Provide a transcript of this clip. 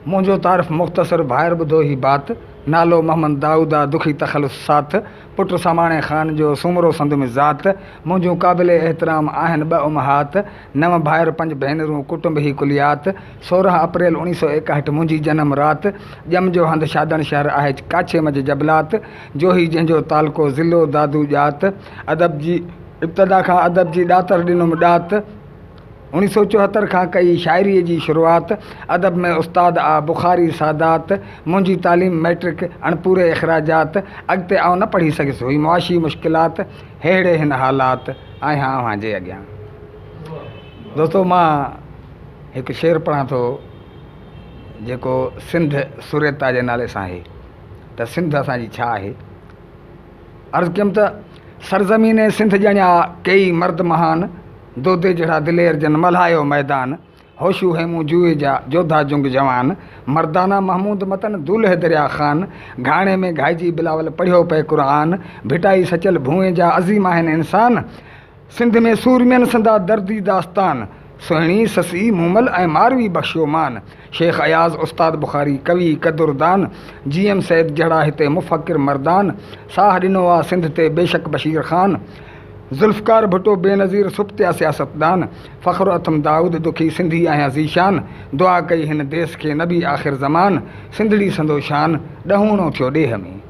منهنجو تعارف مختصر ڀائر ٻڌو هي بات، نالو محمد دائود آ دکي تخلص ساٿ، پٽ ساماڻي خان جو سومرو سنڌ ۾ ذات، منهنجون قابل احترام آهن ٻه امهات، نو ڀائر پنج ڀينرون ڪٽنب هي ڪليات، 16 اپريل اوڻيهه سو ايڪاهٺ منهنجي جنم رات، ڄم جو هنڌ شادڻ شهر آهي ڪاڇي منجهه جبلات، جوهي جنهن جو تعلقو ضلعو دادو ڄات، ادب جي ابتدا کان ادب جي ڏاتر ڏنم ڏات. 1974 کان ڪئي شاعريء جي شروعات، ادب ۾ استاد آ بخاري سادات، منهنجي تعليم مئٽرڪ، اڻپوري اخراجات، اڳتي آئون نه پڙهي سگهيس هئي معاشي مشڪلات، ههڙي هن حالات، آهيان اوهان جي اڳيان. دوستو مان هڪ شعر پڙهان ٿو جيڪو سنڌ سريتا جي نالي سان آهي ته سنڌ اسان جي ڇا آهي؟ عرض ڪيم ته سرزمين سنڌ ڄڻيا ڪيئي مرد مهان، دودي جهڙا دلير جن ملهايو ميدان، هوشو هيمون جوئي جا جوڌا جنگ جوان، مردانا محمود متن دولهه دريا خان، گهاڻي ۾ گهائجي بلاول پڙهيو پئي قرآن، ڀٽائي سچل ڀونء جا عظيم آهن انسان، سنڌ ۾ سورمين سندا دردي داستان، سهڻي، سسئي، مومل ۽ ماروي بخشيو مان، شيخ اياز، استاد بخاري، ڪوي، قدردان، جي ايم سيد جهڙا هتي مفڪر مردان، ساهه ڏنو آ سنڌ تي بيشڪ بشير خان، ذوالفقار ڀٽو، بينظير، سپتيا سياستدان، فخر اٿم دائود دکي سنڌي آهيان ذيشان، دعا ڪئي هن ديس کي نبي آخر زمان، سنڌڙي سندو شان، ڏهوڻو ٿيو ڏيهه ۾.